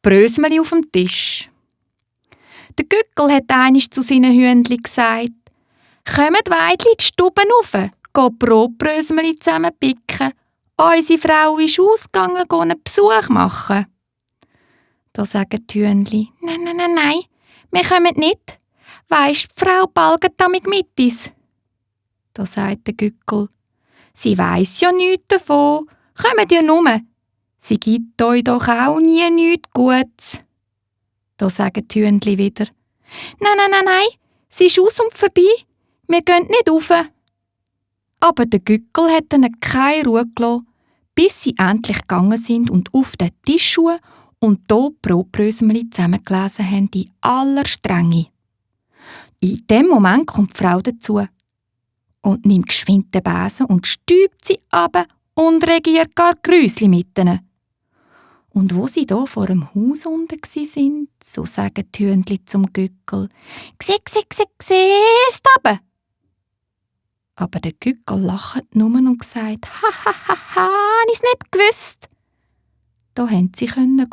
Brösmeli auf dem Tisch. Der Gückel hat einmal zu seinen Hündli gesagt: «Kommt Weidli in die Stube rauf, geht Brotbrösmeli zusammen picken. Unsere Frau ist ausgegangen, einen Besuch machen.» Da sagen die Hündli: «Nein, wir kommen nicht. Weisst, die Frau balgt damit mit uns.» Da sagt der Gückel: «Sie weiss ja nichts davon. Kommt ihr nur. Sie gibt euch doch auch nie nichts Gutes.» Da sagen die Hündli wieder: «Nein, sie ist aus und vorbei. Wir gehen nicht rauf.» Aber der Gückel hat ihnen keine Ruhe gelassen, bis sie endlich gegangen sind und auf den Tisch und da Brotbrösmeli zusammengelesen haben in aller Strenge. In dem Moment kommt die Frau dazu und nimmt geschwind den Besen und stübt sie ab und regiert gar Grüsli mit ihnen. Und wo sie da vor dem Haus unten waren, so sagen die Hündli zum Gückel: «Siehst aber!» Aber der Gückel lacht nur und sagt: «Ha, ich's nicht gewusst.» Da konnten sie gehen.